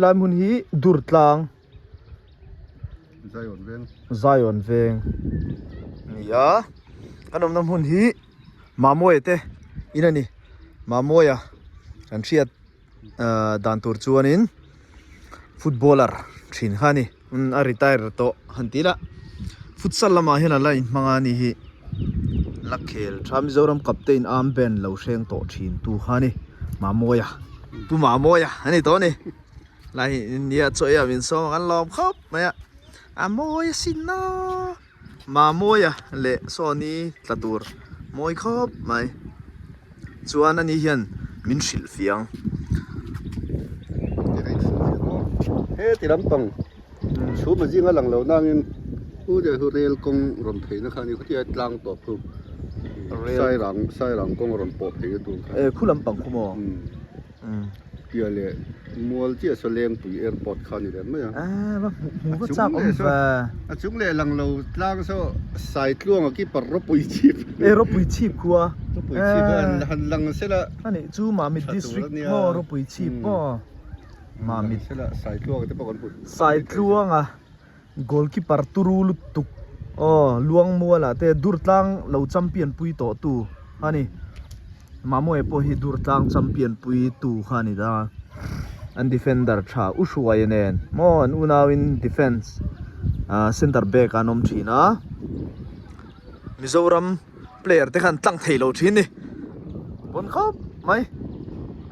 Helai hmun hi Durtlang Zion veng Zion veng ni a kan awmna hmun hi Mamawia te in a ni Mamawia kan hriat ahh dan tur chuanin footballer thin kha a ni a retire tawh han tih lah futsal lamah hian a la inhmang a ni hi la khel tha Mizoram captain armband lo hreng tawh thin tu kha a ni Mamawia Pu Mamawia a ni tawh a ni lai hi nia chaw ei ah min sawm a kan lawm khawp mai a a mawi asin aw. Mamawia leh Sawni tla tur mawi khawp mai chuan ani hian min hrilh fiang. He ti lampang chhum a zinga lang lo nangin u deuh hi rel kawng rawn pheina kha a ni khuti a tlang tawp chu sairang sairang kawng a rawn pawh pheina tur kha. E khu lampang khu maw? Piah leh mual chiah saw Lengpui airport kha a ni leh mai a. Aaa va hmuh hmuh va chak awm ve. A chung leh lang lo tlang saw Saitluanga keeper ropui chhip. E ropui chhip khua. Ropui chhip a han lang sela. A nih chu Mamit district maw ropui chhip maw Mamit. Sela Saitluanga te pawh kan hmu. Saitluanga. Goalkeeper turu lutuk aw Luangmuala te Durtlang lo champion pui tawh tu a ni. Mamawia pawh hi Durtlang champion pui tu kha a ni ta. An defender tha U Hruaia nen maw an unauin defence ah center back ah an awm thin a. Mizoram player te khan tlang thei lo thin ni. Pawn khawp mai.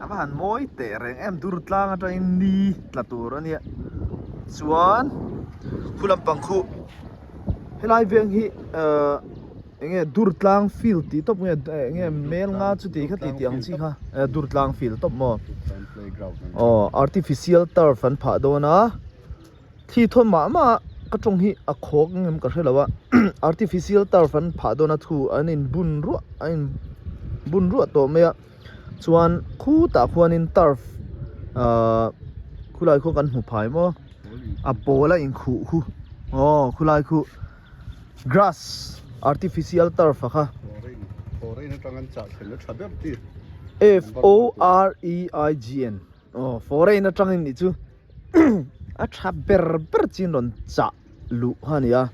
A va han mawi teh reng em dur tlang atangin ni tla tur a nia. Chuan khu lampang khu helai veng hi ahh eng nge dur tlang field tih tawp nge eng nge mel nga chu tih kha tih tih ang chi kha dur tlang field tawp maw aw artificial turf an phah dawn a. Thi thawn mah mah ka tawng hi a khawk engem ka hre lo a artificial turf an phah dawn a thu an in bun ruah a in bun ruah tawh mai a chuan khutah khuanin turf ahh khulai khaw kan hmu phai maw a pawl a inkhuh khu aw khulai khu grass artificial turf a kha F O R E I G N aw foreign atangin nih chu. a tha ber ber chin rawn chah luh kha a ni a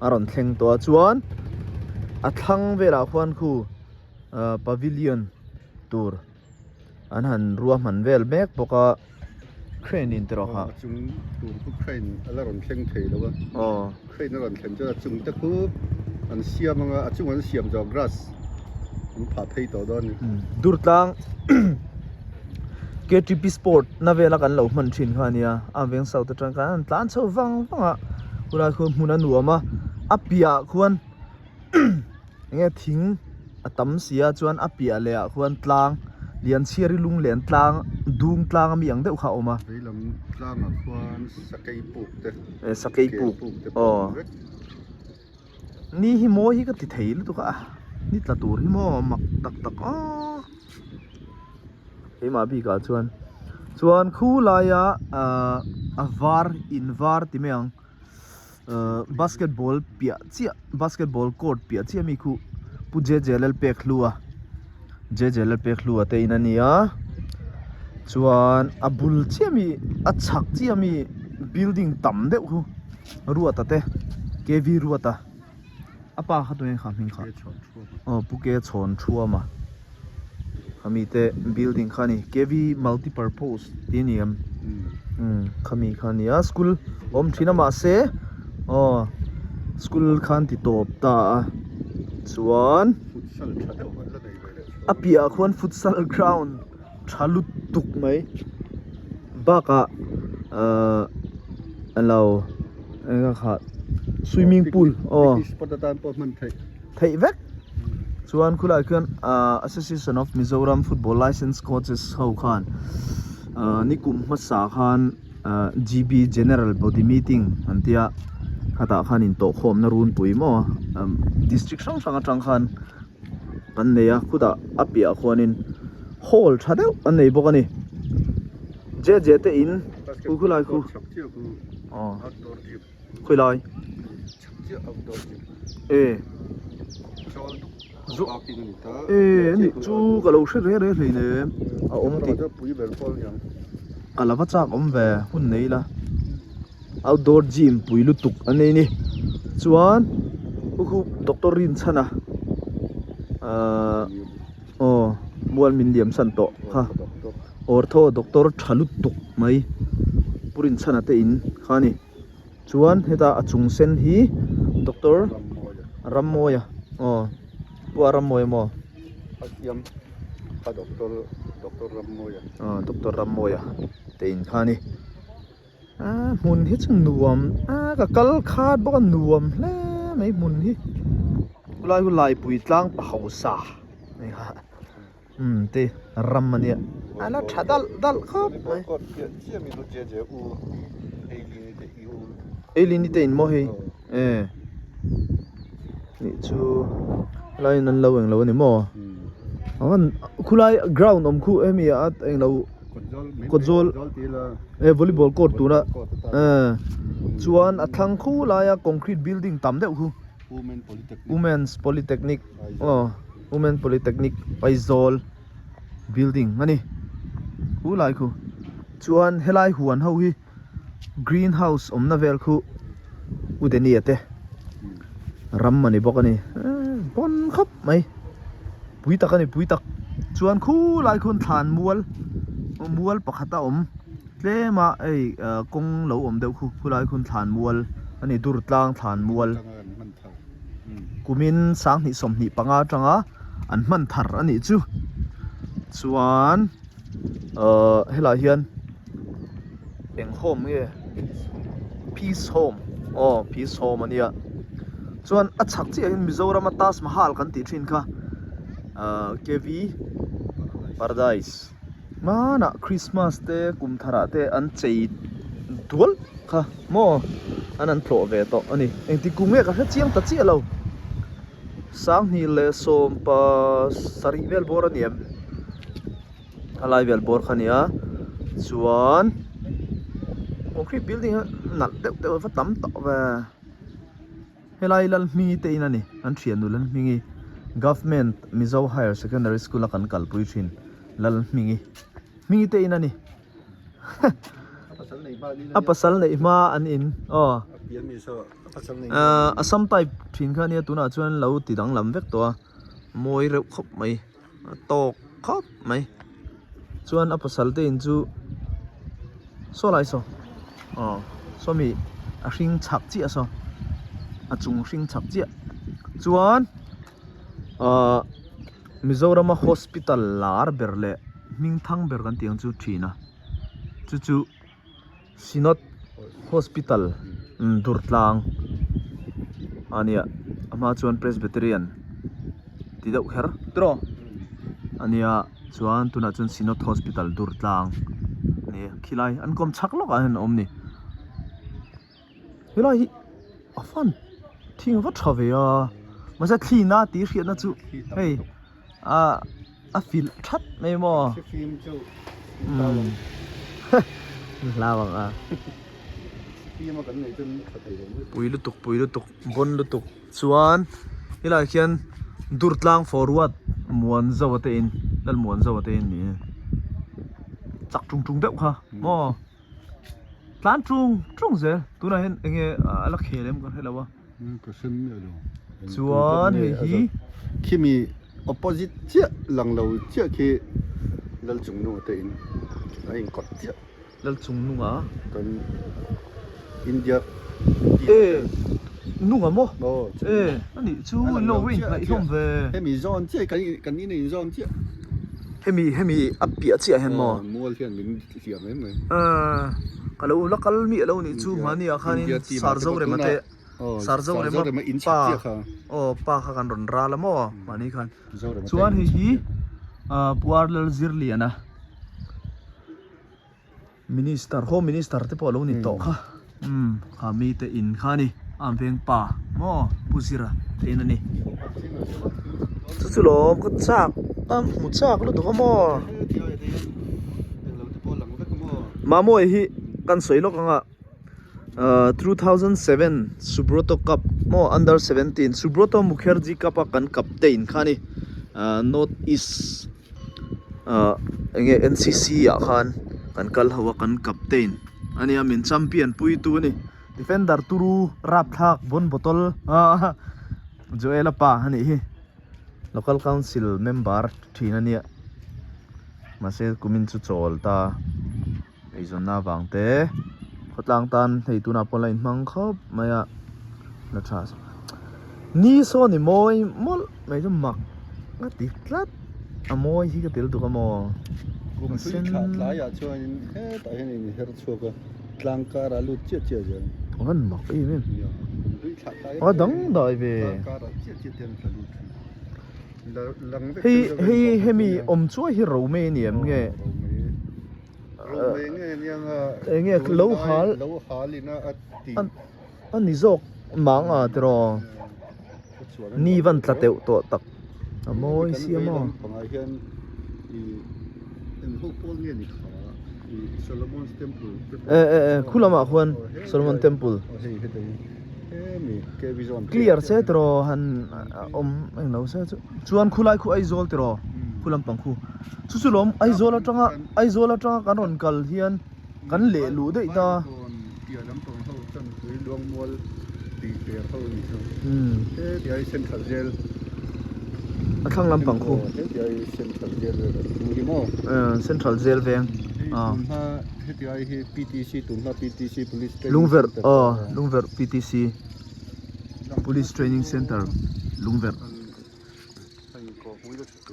a rawn thleng tawh a chuan a thlang velah khuan khu ahh pavilion tur an han ruahman vel mek bawk a crane in tiraw kha a chung tur khu crane a la rawn thleng thei lo a aw crane a rawn thlen chuan a chung te khu an siam anga a chung an siam zawh grass an phah phei tawh dawn a ni Durtlang K_T_P sport na vela kan lo hman thin kha a nia a veng south atang khan an tlan chho vang vang a khulai khuan hmun a nuam a a piahah khuan enge thing a tam si a chuan a piah leh ah khuan tlang lian chhiar hi lung len tlang dung tlang ami ang deuh kha a awm a. Veilam tlangah khuan sakei puk te e sakei puk aw ni hi mawi hi ka ti thei lutuk a ni tla tur hi maw mak tak tak aw keimah bikah chuan chuan khu laia ahh a var in var ti mai ang ahh basketball piah chiah basketball court piah chiah ami khu Pu J J Lalpekhlua J J Lalpekhlua te in a ni a chuan a bul chiah ami a chhak chiah ami building tam deuh khu Ruata te K V Ruata a pa kha tunge kha hming kha aw Pu K Chhawn Thuama khami te building kha a ni K V multi purpose tih a ni em umm khami kha a ni a school awm thin a mahse aw school khan ti tawp ta a chuan a piahah khuan futsal ground tha lutuk mai bakah ahh alo eng nge kha swimming pool aw theih vek chuan khulai khian ahh association of Mizoram football licence coaches ho khan ahh nikum hmasa khan ahh G B general body meeting an tia khatah khan intawhkhawmna runpui maw district hrang hrang atang khan. an nei a khutah a piah khuanin hall tha deuh an nei bawk a ni je je te in khu khulai khu aw khawilai e e ani chu ka lo hre reng reng hleinem a awm tih. Kal ava chak awm ve hun nei ila outdoor gym pui lutuk a nei ni chuan hu hu doctor Rinchhana ahh aw mual min liam san tawh kha ortho doctor tha lutuk mai Pu Rinchhana te in kha a ni chuan heta a chung sen hi doctor Rammawia aw Pu a Rammawia maw. A siam a doctor doctor Rammawia. Aw doctor Rammawia te in kha a ni. A hmun hi chu nuam a ka kal khat bawk a nuam hle mai hmun hi. Khulai hu Laipui tlang pa hausa hei kha umm te ram a nia a la tha dalh dalh khawp mai. Eilini te in maw hei e. Nih chu helaiin an lo englo a ni maw khulai ground awm khu hemi a englo kawtzawl e volleyball court tura eh chuan a thlang khu laia concrete building tam deuh khu women's polytechnic aw women polytechnic Aizawl building a ni khulai khu chuan helai huan ho hi. Green house awmna vel khu U Denia te ram a ni bawk a ni pawn khawp mai pui tak a ni pui tak chuan khulai khuan thlan mual mual pakhat a awm tlem a hei kawng lo awm deuh khu khulai khuan thlan mual a ni dur tlang thlan mual kumin sanghnih 25 atanga an hman thar a nih chu chuan ahh helaiah hian. Eng home nge peace home aw peace home a nia chuan a chhak chiah hian Mizoram a Taj Mahal kan tih thin kha ahh K_V Paradise hmanah Christmas te kum tharah te an chei dual kha maw an an tlawh ve tawh a ni engti kum nge ka hre chiang ta chiah lo 2017 vel bawr a ni em. A lai vel bawr kha a ni a chuan concrete building a nalh deuh deuh a va tam tawh ve helai Lalhmingi te in a ni an thiannu Lalhmingi government Mizo higher secondary school a kan kalpui thin Lalhmingi Hmingi te in a ni. A pasal neih hma an in aw Assam type thin kha a nia tunah chuan lo ti danglam vek tawh a mawi reuh khawp mai. A tawk khawp mai chuan a pasal te in chu saw lai saw aw sawmi a hring chhak chiah saw a chung hring chhak chiah chuan ahh Mizorama hospital lar ber leh hming thang ber kan tih ang chu thin a chu chu Synod Hospital Durtlang a nia a hma chuan Presbyterian ti deuh kher tiraw a nia chuan tunah chuan Synod Hospital Durtlang a ni khilai an kawm chhak lawkah hian a awm a ni helai hi a fan thing va tha ve a mahse thlina tih hriatna chu hei ah. A filh that mai maw? Hlau ang a. Pui lutuk pui lutuk bawn lutuk chuan helaiah khian Durtlang forward Muanzawa te in Lalmuanzawa te in ni chak tung tung deuh kha maw tlan tung tung zel tunah hian eng nge a la khel em ka hre lo a. Ka hre miah lo. Chuan hei hi. Khimi opposite chiah lang lo chiah khi Lalchungnunga te in a inkawt chiah. Lalchungnunga? Kan India E nunga maw? E anih chu lo va inhnaih hlawm ve. Hemi zawn chiah kan kan in a inzawn chiah. Hemi hemi a piah chiah hian maw? Mual hian min hliam em mai. Ka lo la kal miah lo nih chu hmani ah khanin Sarzorema te Sarzorema pa aw pa kha kan rawn ral a maw mahni khan chuan hei hi Puar Lalzirliana Minister home minister te pawh a lo ni tawh kha umm kha mi te in kha a ni a veng pa maw Pu Zira te in a ni chu chu lawm ka chak a hmu chak lutuk a maw Mamawia hi kan sawi lawk ang a ahh 2007 Subroto Cup maw under 17 Subroto Mukherjee Cup a kan captain kha a ni ahh North East. Ahh eng nge N_C_C ah khan Kan kal ho a kan captain ania min champion pui tu a ni. Defender turu rapthlak bon bottle ah Joel-a pa a nih hi. Local council member thin a nia. Mahse kumin chu chawl ta eizawnna avang te khawtlang tan hei tunah pawh la inhmang khawp mai a la tha ni saw ni mawi mawlh mai chu mak a ti tlat a mawi hi ka tel tuk a maw Kum tui thlah tlaiah chuanin hetah hian in her chhuak a tlang karah lut chiah chiah zel a van mak em em a dang dai ve tlang karah chiah chiah te an tla lut thin. Hei hei hemi awm chuai hi Romei a ni em nge? Eng nge lo hal a ni zawk mang a tiraw ni van tla teuh tawh tak a mawi sia maw. E e e khu lamah khuan Solomon Temple. Clear se tiraw han awm englo se chu chuan khulai khu Aizawl tiraw khu lampang khu chu chu lawm Aizawl atanga Aizawl atanga kan rawn kal hian kan leh luh daih ta a thlang lampang khu Central Jail veng Hetiai hi PTC tunhma PTC Police Training Lungverh aw Lungverh PTC Police Training Center Lungverh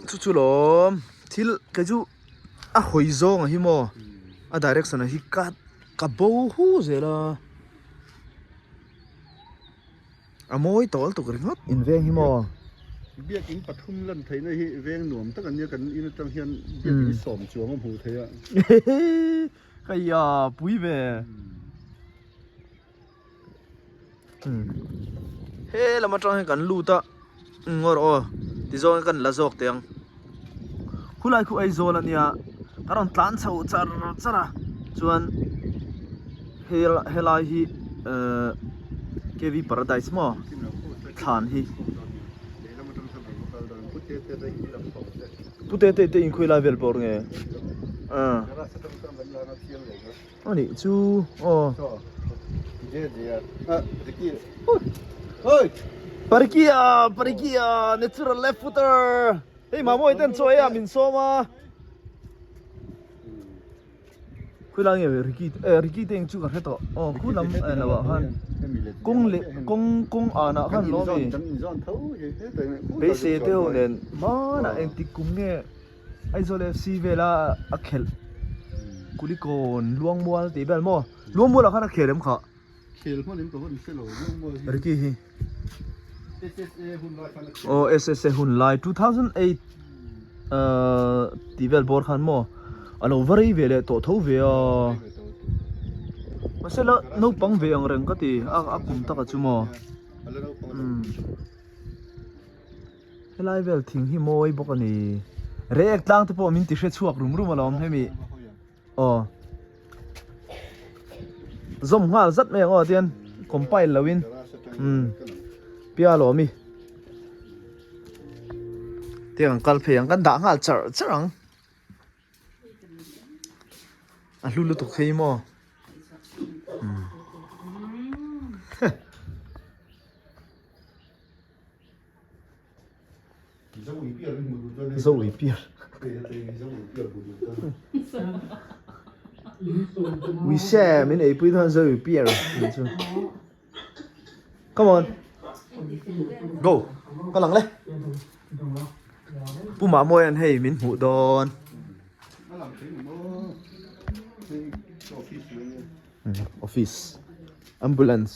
chu chu lawm thil kei chu a hawi zawng a hi maw a direction a hi ka ka bo hu zel a a mawi tawl tuk ringawt in veng hi maw. Biakin pathum lan theihna hi veng nuam tak an nia kan in atang hian biakin sawm chuang a hmuh theih a. Ka ia pui ve. He lam atang hian kan lut a ngawr aw tizawng hian kan la zawk teh ang. Khulai khu Aizawl a nia ka rawn tlan chho char char a chuan helai hi ehh KV Paradise maw thlan hi Pu Tete te inkhawi lai vel pawh nge ah a nih chu aw. Parikia Parikia natural left footer hei Mamawii ten chaw ei a min sawm a. Khawilai nge Ricky eh Ricky te eng chu ka hre tawh aw khu lam eh lo ah khan kawng leh kawng kawng an ah khan lawm e beisei te ho nen hmanah engtik kum nge Aizawl FC vela a khelh Kulikawn Luangmual tih vel maw Luangmual ah khan a khel em kha Ricky hi aw SSA hun lai 2008 ahh tih vel bawr khan maw a lo va rei ve leh tawh tho ve a mahse la naupang ve ang reng ka ti a a kum taka chu maw umm helai vel thing hi mawi bawk a ni rek tlang te pawh min ti hre chhuak rum rum alawm hemi. Aw. Zawm nghal zat mai ang aw tian compile lo in. Umm. Pia lo mi. Tiang ang kal phei ang kan dah nghal char char ang. A hlu lutuk hei maw. Umm. Zo ui piar. Ui se min ei pui dawn zo ui piar tih chu. Come on. Go. Ka lang le. Pu Mamuai an hei min hmuh dawn. Office. Ambulance.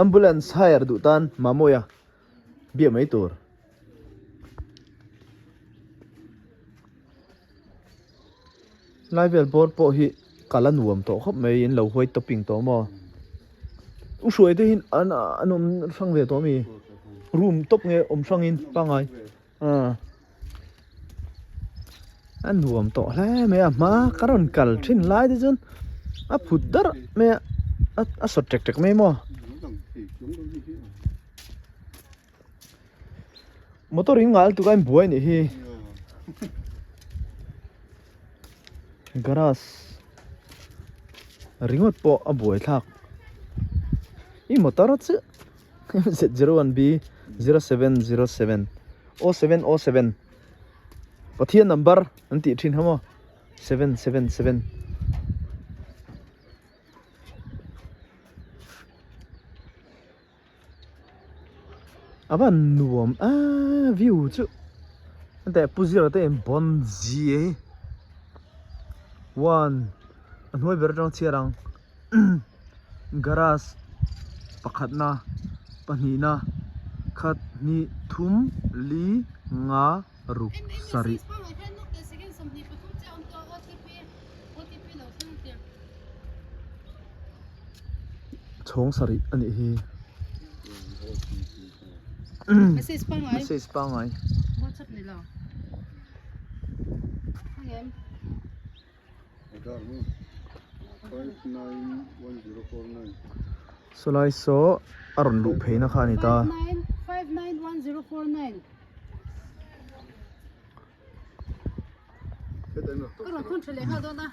Ambulance hire duh tan Mamuaia. Biak mai tur. Lai vel bawr pawh hi kal a nuam tawh khawp mai in lo huai topping tawh maw. U hruai te hi an an awm hrang ve tawh ami? Room top nge awm hrang in pangai. Ah. A nuam tawh hle mai a hma ka rawn kal thin lai te chuan a phut dar mai a a sawt tek tek mai maw. Motor in ngal tuk a in buai nih hi garage. Ringawt pawh a buai thlak. I motor a chiah MZ01B 0707 0707 Pathian number an tih thin kha maw 777. A va nuam a view chu hentah pu zira te in bawn zi hi one a hnuai ber atang chhiar ang garage pakhat na pahnih na khat hnih thum li nga ruk sarih. Chhawng sarih a nih hi. Message pangai. Message pangai. WhatsApp ni lo. Angem. Sawlai saw a rawn luh pheina kha a ni ta. 591049. Ka rawn thun tha leh nghal dawn a.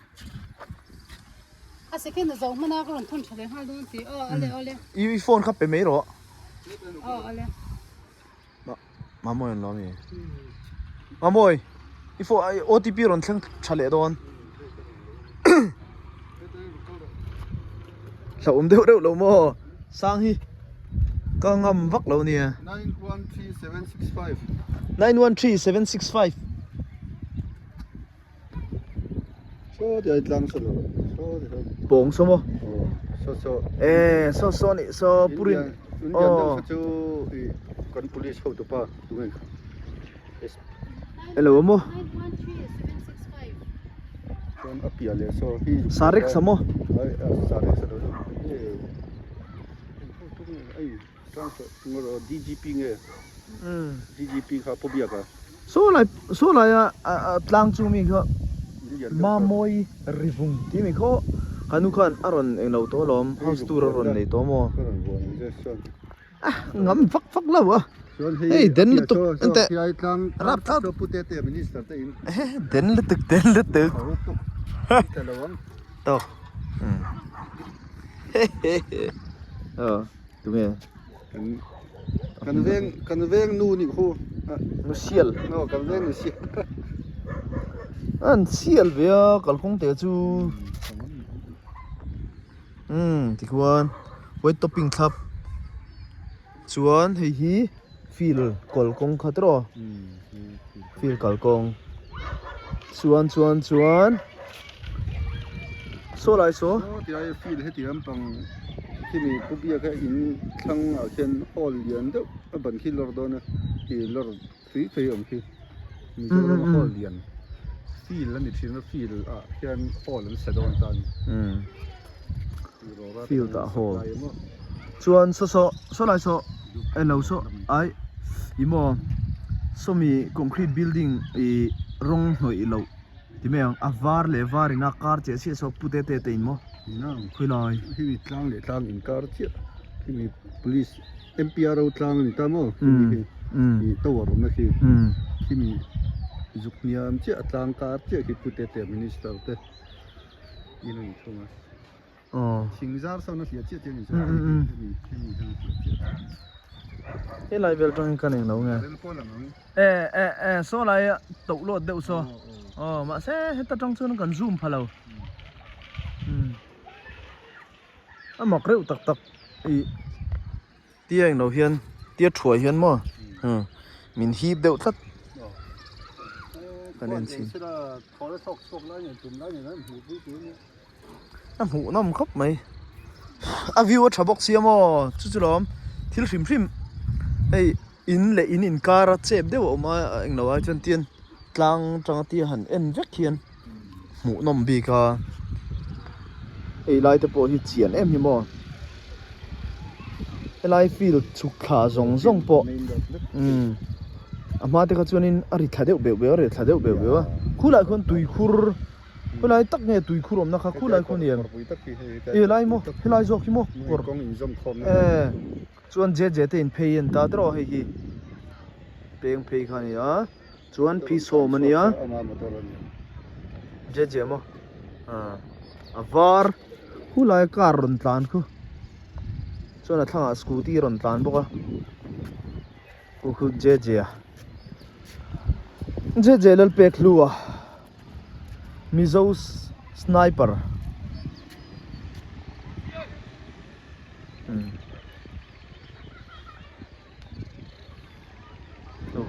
A second a zo hman a ka rawn thun tha leh nghal dawn tih aw ale ale. I phone kha pe mai rawh. Aw ale. Ma Mamawi an lo ami. Mamawi i phone OTP rawn thleng tha leh dawn. Hlauhawm deuh reuh lo maw? Sang hi ka ngam vak lo nia. 913765 913765 Saw ti ai tlang saw lo saw ti saw Pawng saw maw? Aw saw saw Eh saw saw nih saw purin Indian deuh kha chu i kan police hotu pa tunge kha Hello maw? 913765 Chuan a piah leh saw hi Sarek sa maw? Ai sarek sa lo ai DGP nge DGP kha pu biak a. Saw lai saw laia tlang chu mi kha Mamawi Rivung tih mi khaw ka nu khan a rawn englo tawh alawm house tour a rawn nei tawh maw? Ngam vak vak lo a hei den lutuk enteh rap tlat den lutuk den lutuk tawk aw tunge kan veng kan veng nu nih khu nu sial aw kan veng nu sial an sial ve a kalphung te chu. Umm tikhuan white topping thlap chuan hei hi field kalkawng kha tawh field kalkawng chuan chuan chuan saw lai saw saw tilai field heti lampang khimi pu biak a in thlang ah khian hall lian deuh a ban khi lawr dawn a ih lawr tui tui awm khi Mizoram a hall lian field a ni thin a field ah hian hall an sa dawn ta a ni field ah hall chuan saw saw saw lai saw eng lo saw ai ih maw sawmi concrete building ih rawng hnawih loh ti mai ang a var leh var in a kar chiah chiah saw pu te te te in maw khawilai hemi tlang leh tlang inkar chiah hemi police MPRO tlang a ni ta maw khimi khi ih tower awmna khi khimi zuk hniam chiah a tlang kar chiah khi Pu Tete Minister te in a ni thung a thing zar sawn a hliah chiah chiah a ni chuan hemi hemi hian a hliah chiah chiah helai vel tangin ka nei lo nge rel pawh lang ang e e e saw lai a toh lawt deuh saw aw mahse heta tang chuan kan zoom pha lo a mak reuh tak tak ih tia englo hian tia thuai hian maw min hip deuh tlat kan en chhin a hmuh nawm khawp mai a view a tha bawk sia maw chu chu lawm thil hrim hrim hei in leh in inkar a chep deuh a awm a englo ai chuan tian tlang tanga tia han en vek hian. hmuh nawm bik a hei lai te pawh hi chian em hi maw helai field chhuk thla zawng zawng pawh umm a hma te kha chuanin a ri thla deuh beuh beuh a ri thla deuh beuh beuh a khulai khuan tui khur khulai tak nge tui khur awmna kha khulai khuan hian e helai maw helai zawk hi maw kawr e chuan jet jet te in phei a ni ta tawh a hei hi peng phei kha a ni a. Chuan phi sawm a nia je je maw a var Khulai car rawn tlan khu chuan a thlangah scooty rawn tlan bawk a khu khu J J a J J Lalpekhlua Mizo sniper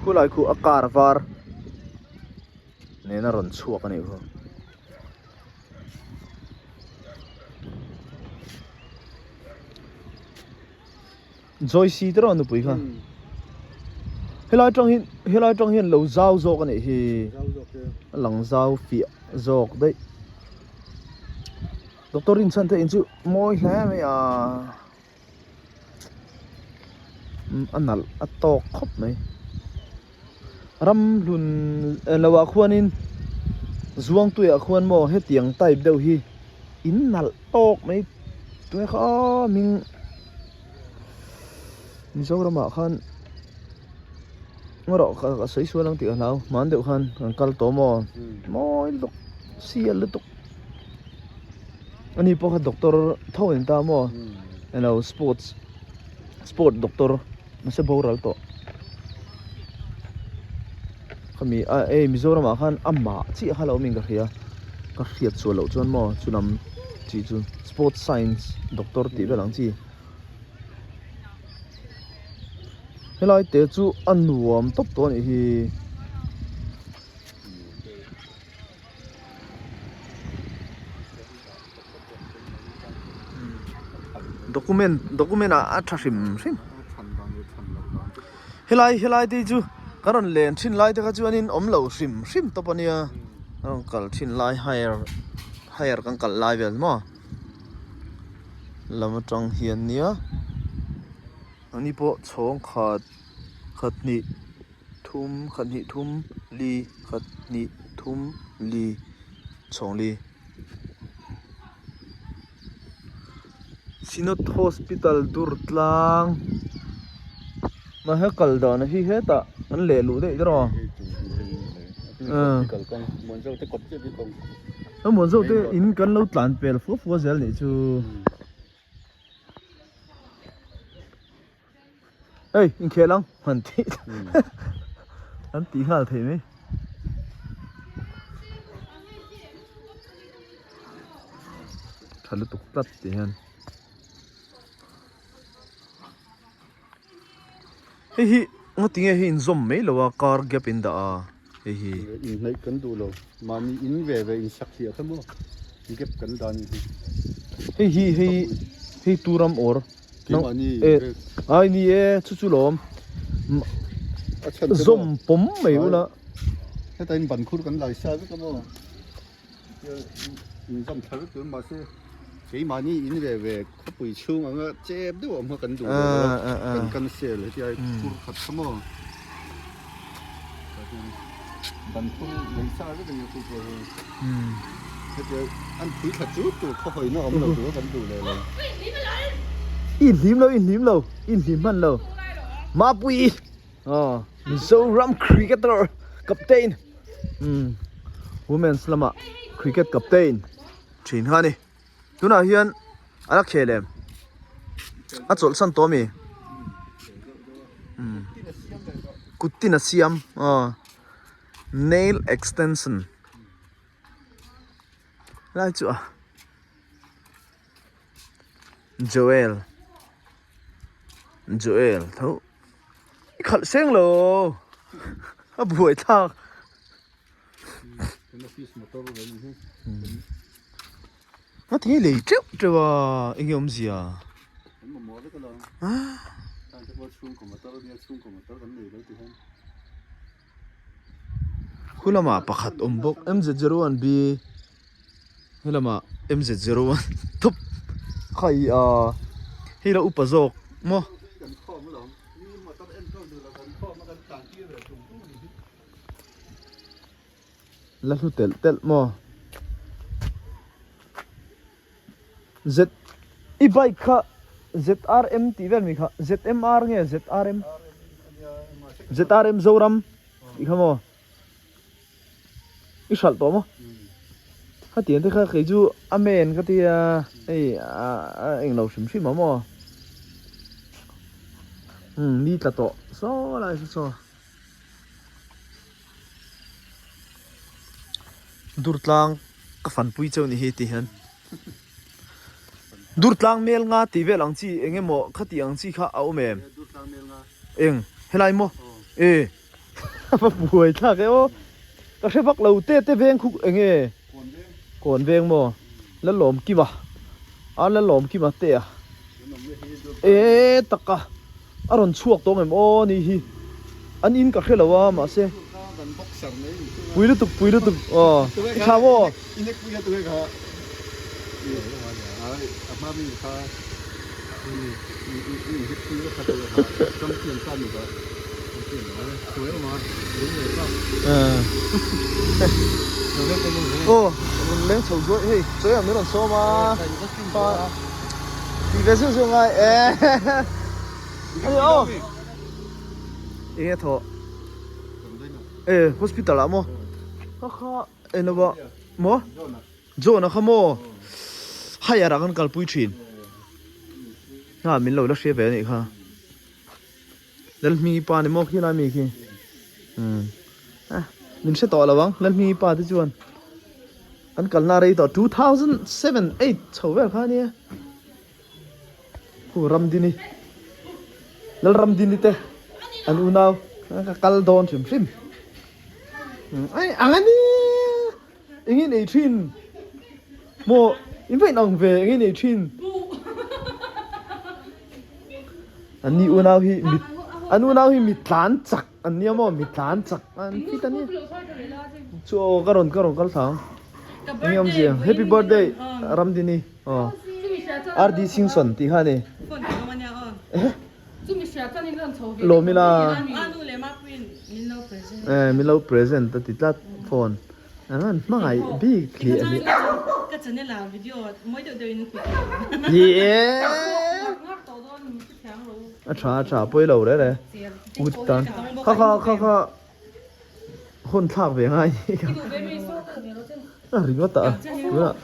Khulai khu a car var nena rawn chhuak a nih khu. Joyce te rawh nupui kha helai tang hi helai tang hian lo zau zawk a nih hi a lang zau fiah zawk daih doctor rinchhan te in chu mawi hle mai a a nalh a tawk khawp mai ram hlun lo ah khuanin zuangtui ah khuan maw hetiang type deuh hi in nalh tawk mai tunge kha hming Mizoram ah khan erawh ka sawi sual ang tih ka hlau hman deuh khan kan kal tawh maw mawi lutuk sial lutuk ani pawh kha doctor tho a ni ta maw elo sports sport doctor nasa boral tawh khami a hei Mizoram ah khan amah chiah kha lo awm in ka hria ka hriat chhuah loh chuan maw chulam chi chu sports science doctor tih vel ang chi. Helai te chu a nuam tawp tawh a nih hi. Document document ah a tha hrim hrim helai helai te chu ka rawn len thin lai te kha chuanin awm lo hrim hrim tawp a nia a rawn kal thin lai hire hire kan kalh lai vel maw lam atang hian nia ani pawh chhawng khat khat hnih thum khat hnih thum li khat hnih thum li chhawng li. Synod Hospital dur tlang mahse kal dan hi hetah an leh luh daih dawn a a muanzo te in kan lo tlan pel fua fua zel nih chu. Hei inkhel ang han tih an tih nghal thei mai. Tha lutuk tlat tih hian. Hei hi ngaw tinge hei inzawm mai lo a car gap in dah a hei hi. Inhnaih kan duh lo mahni in ve ve insak hliah kha maw gap kan dah anih hi. Hei hi hei hei turam awr Keimahni e ai ni e chu chu lawm a chhan te zawm pawm mai ula. Heta in ban khur kan lai sa vek a maw in zawm thla vek tur mahse keimahni in ve ve khawpui chhung anga chep deuh awm kha kan duh ve lo a kan cancel hetia khur khat kha maw ban khur lei sa vek a nia chu pawh hi hetia an phui thla chu tur khaw hawina awm lo tur kan duh leh lo. I hlim lo i hlim lo i hlim hman lo Mapui aw Mizoram cricketer captain umm women's lama cricket captain thin kha a ni tunah hian a la khel em a chawlhsan tawh a mi umm kut tin a siam aw nail extension lai chu a Joel Joel tho i khalh seng lo a buai thlak. Nga thei lei teuh teuh a eng nge awmzia khu lamah pakhat awm bawk M Z zero one B he lamah M Z zero one thup kha i a hei la upa zawk maw. La hlu telh telh maw? Z i bike kha ZRM tih vel mi kha ZMR nge ZRM ZRM Zoram tih kha maw? I hralh tawh maw? Khatiang te kha kei chu amen ka tia hei a englo hrim hrim a maw. Umm ni tla tawh saw lai saw saw. Durtlang ka fanpui cheu ni hi ti hian Durtlang mel nga tih vel ang chi eng emaw khati ang chi kha a awm em? Eng helai maw? E a va buai thlak e aw ka hre vak lo te te veng khu eng nge kawn veng maw Lalawm Kima a Lalawm Kima te a e taka A rawn chhuak tawng em aw ni hi an in ka hre lo a mahse pui lutuk pui lutuk aw i tha maw. Aw rawn leng chho zuai hei chawi ah min rawn sawm a. Ti ve zeuh zeuh ngai e. Ani aw. Enge thaw. E hospital ah maw. Kha kha eng lo a maw. John a kha maw. Higher ah kan kalpui thin. Ha min lo la hria ve anih kha. Lalhmingi pa ni maw khi lai mi khi. Umm. Min hre tawh lo ang Lalhmingi pa te chuan. Kan kalna rei tawh 2007 8 chho vel kha ania. Khu Ramdini Lalramdini te an unau ka kal dawn hrim hrim. Ai ang ania engin ei thin maw in va inang ve engin ei thin. An ni unau hi mit an unau hi mit tlan chak. An nia maw mi tlan chak an fit a ni chu aw ka rawn ka rawn kal thla ang eng awmzia happy birthday Ramdini aw RD Singson tih kha a ni Lawmila eh min lo present a ti tlat phone an rawn hmangaih bik hle a ni ni e. A tha a tha pawi lo reh reh ut tan kha kha kha kha hawn thlak ve ngai ni kha a ringawt a tunah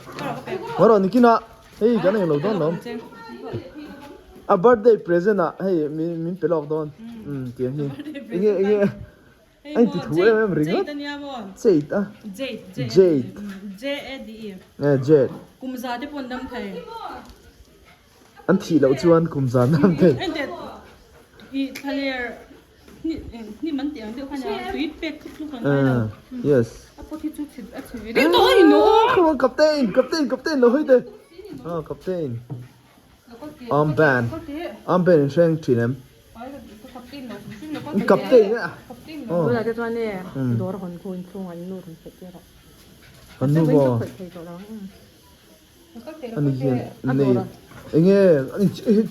haw rawh nikinah hei kan englo dawn lo a birthday present ah hei min min pe lawk dawn umm tiang hi enge enge a inti thu em em ringawt jade a jade eh jade An thih loh chuan kum zan an thei. Yes. Come on captain, captain, captain lo hoi te. Ah captain. Armband. Armband in hreng thin em. Captain a. Oh. An nu maw. Ani hian nei enge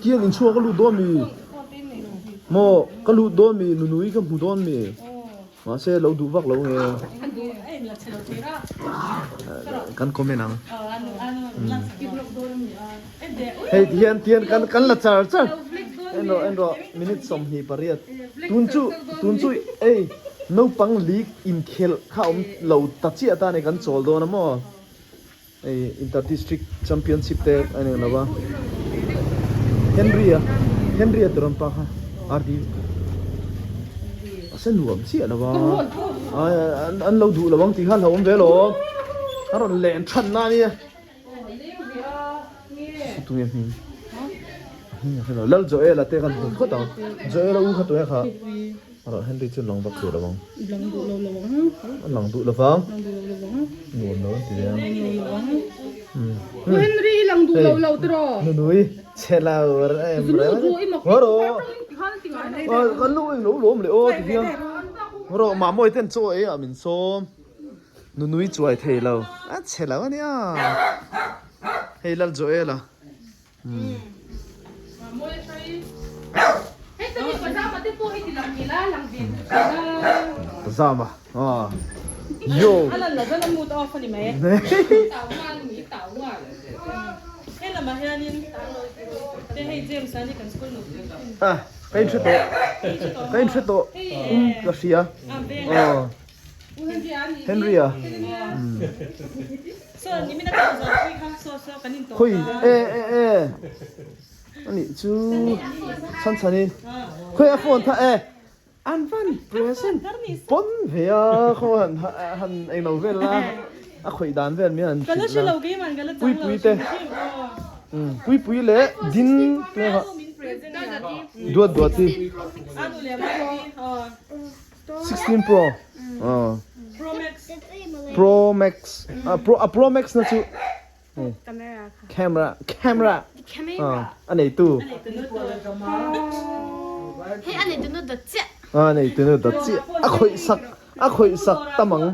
tian inchhuak ka lut dawn mi maw ka lut dawn mi nunui ka hmu dawn mi mahse lo duh vak lo nge kan comment ang hei tihian tian kan kan la char char en rawh en rawh minute 28 tun chu tun chu ei naupang league inkhelh kha awm lo ta chiah ta a ni kan chawl dawn a maw. Hei inter district championship te a ni lo a Henry a Henry a tirawn pa kha RD a se nuam chiah lo a an lo duh lo ang tih kha a hlauhawm ve alawm a rawn len than na ania tunge hming hming a hre lo Lal Joel-a te kan hmu phawt ang Joel-a u kha tunge kha. Rawh Henry chu lang vak duh lo ang. Lang duh lo lo ang. An lang duh lo vang. Lang duh lo lo ang. Nuam lo an ti ve ang. Nuam lo lo ang. U Henry i lang duh lo lo tiraw. Nunui chhe lo em reng. Zunu duh i mak Rawh. Kan lu eng lo lawm leh aw ti hian. Rawh mahmawi ten chaw ei ah min sawm. Nunui chuai thei lo. A chhe lo ania. Hei Lal Joel-a. Zama ah yo ah ka in hre tawh ka in hre tawh um ka hria aw Henry a. Khawi e e e anih chu chhan chhan in khawi a phone kha e an van present pawn ve a khaw han han englo vel la a khawih dan vel mai han hrilh la pui pui te pui pui leh ding te kha duat duat hi 16 pro pro max a pro max na chu camera camera a neitu hei a neitu nu dawt chiah a neitu nu dawt chiah a khawih sak a khawih sak tam ang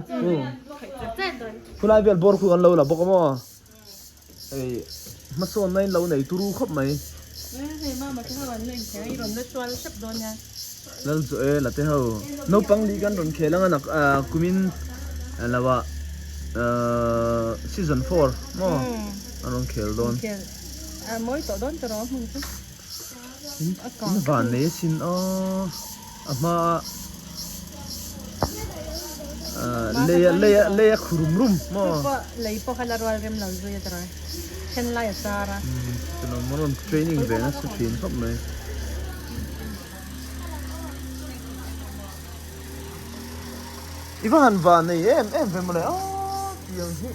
khulai vel bawr khu kan lo la bawk a maw hei hmasawn na in lo nei turu khawp mai lal chu e la te ho naupang li kan rawn khel anga nak kumin lo ah season 4 maw an rawn khel dawn in van nei asin aw a hma ah lei a lei a lei a khu rum rum maw lei pawh kha la rual rem lo zui a tawrh then lai a sar a chuan rawn training ve nasa thin khawp mai. I va han van nei em em ve mawle aw tiang hi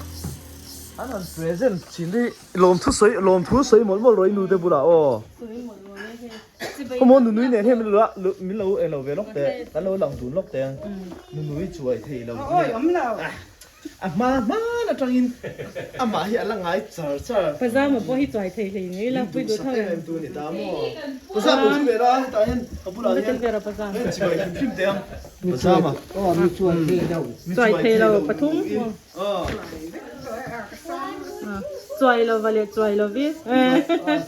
an han present thin hi lawmthu sawi lawmthu sawi mawlh mawlh rawh i nu te bulah aw khaw maw nunui nen hian min lo min lo eng lo ve lawk teh kan lo lang dun lawk teh ang nunui chuai thei lo A hma hman atangin amah hi a la ngai char char. Pazama pawh hi chuai thei hlei ngei la pui duh tho em. Min duhsak em em tu a ni ta maw. Pazama thu ve la hetah hian ka bulah hian heng chibai hrim hrim teh ang. Pazama. Aw mi chuai thei lo. Mi chuai thei lo pathum. Chuai lo va leh chuai lo vi.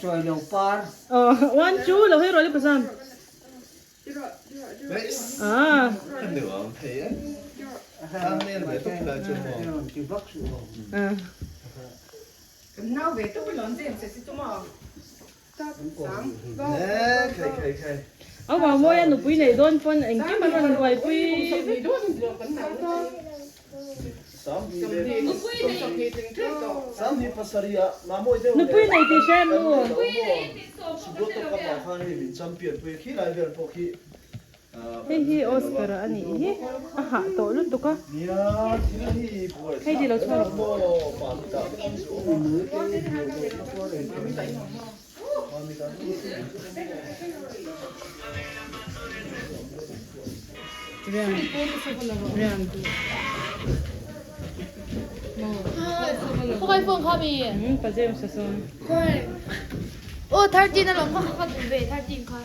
Chuai lo par. Aw one two lo hei rawh le Pazam. A vang mawi a nupui nei dawn pawn engkim an rawn buaipui vek. Nupui nei tih hre em nu? Hei hi Oscar a nih hi a hah tawh lutuk a. Hei ti lo chhuak rawh. Khawi phone kha mi? Pa James a sawn. Khawi. Oh 13 a lawm kha kha duh ve 13 kha.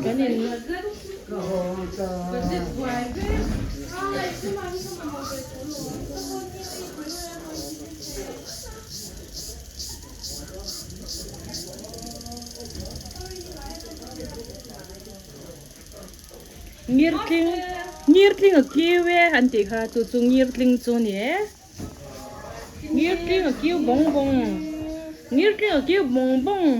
Kan in. Ngirtling ngirtling a kiu e an tih kha chu chu ngirtling chu a ni e ngirtling a kiu bawng bawng ngirtling a kiu bawng bawng.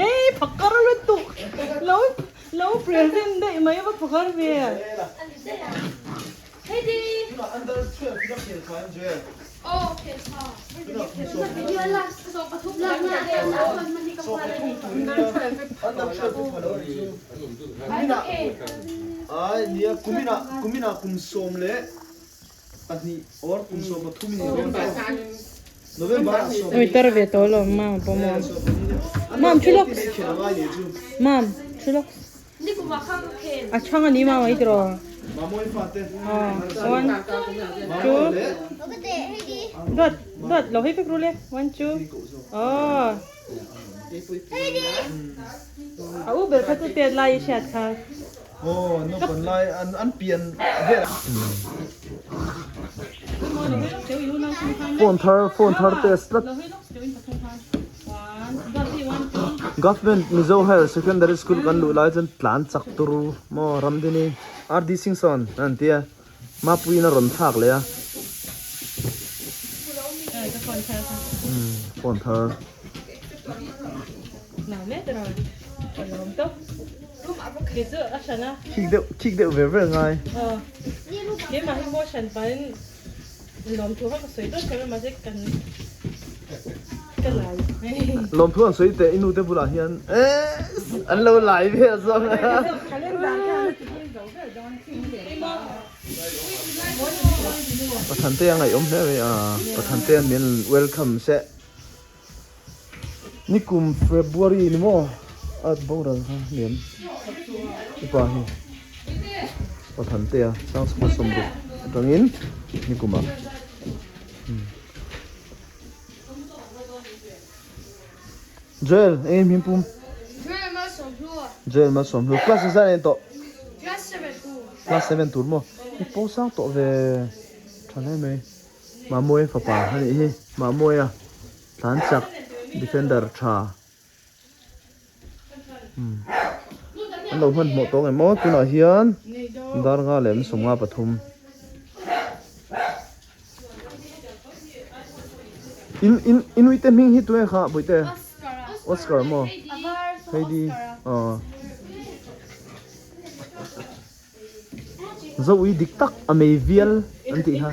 Ei phakar lutuk lo lo present daih mai va phakar ve. Kumina kum sawm leh pahnih or kum 13 in ni dawn tawh. November ah sawm Oi tar ve tawh lo mam pawh maw. Mam thu lawk. Mam thu lawk. A chhang a ni mam ai tiraw. One two dot dot lo hei vek ru le one two oh. A u ber kha chu tet lai i hriat kha. Aw naupang lai an an pian vel phone thar phone thar test tlat government Mizo higher secondary school kan luh lai chuan tlan chak tur maw Ramdini RD Singh sawn an ti a Mapuiin a rawn thlak leh a phone thar. Khik deuh khik deuh ver ver ngai. Lawmthu an sawi teh i nu te bulah hian an lo lai vel zawk a. Pathan te a ngaihawm hle mai a, Pathan te an min welcome se. Nikum February ni maw a boral kha hniam upa hi Pathantea Sangchhunga sawmruk atangin nikumah Joel eng hming pum Joel Malsawmhlua Joel Malsawmhlua class zan en tawh Class 7 Class 7 tur maw i pawh sang tawh ve tha hle mai. Mamawia fapa a nih hi, Mamawia tlan chak defender tha umm an lo hmanhmawh tawh ngei maw tunah hian dar nga leh 53 in in inuite hming hi tunge kha bawihte Oscar maw Heidi aw. Zoui dik tak a mei vial an tih kha.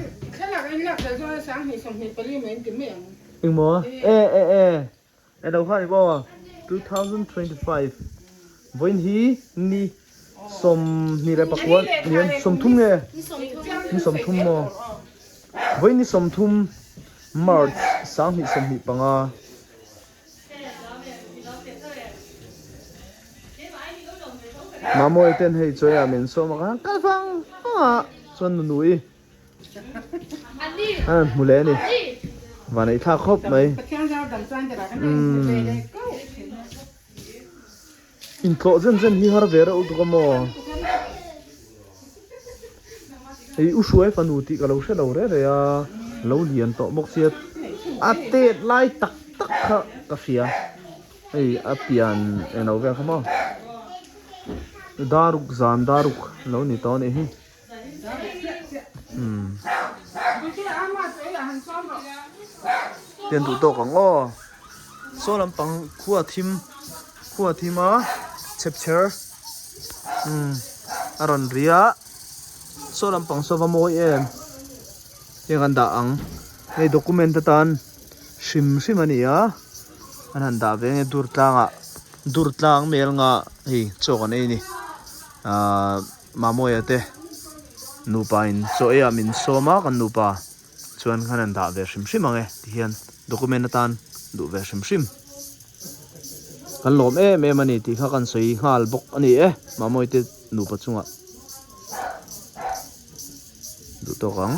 Engmaw a? E e e e lo kha ni maw 2025 vawiin hi ni 24 nian 30 nge ni 30 maw vawiin ni 30 March 2025. Mamawia ten hei chawi ah min sawm a khan kal vang vang a chuan nunui an han hmu leh a ni van ei thlak khawp mai umm intlawh zen zen hi har ve reuh tuk a maw hei u hruai fanu tih ka lo hre lo reh reh a lo lian tawh bawk sia a tet lai tak tak kha ka hria hei a pian englo vel kha maw daruk zan daruk lo ni tawh a nih hi umm pian duh tawk ang aw saw lampang khua thim khua thim a chhep chher umm a rawn ri a saw lampang saw va mawi em heng an dah ang hei document atan hrim hrim a ni a an han dah ve nge dur tlangah dur tlang mel nga hei chaw kan ei a ni ahh Mamawia te nupa in chaw ei ah min sawm a kan nupa chuan khan an dah ve hrim hrim ang e ti hian document atan duh ve hrim hrim kan lawm em em a ni tih kha kan sawi nghal bawk a ni e Mamawia te nupa chungah duh tawk ang.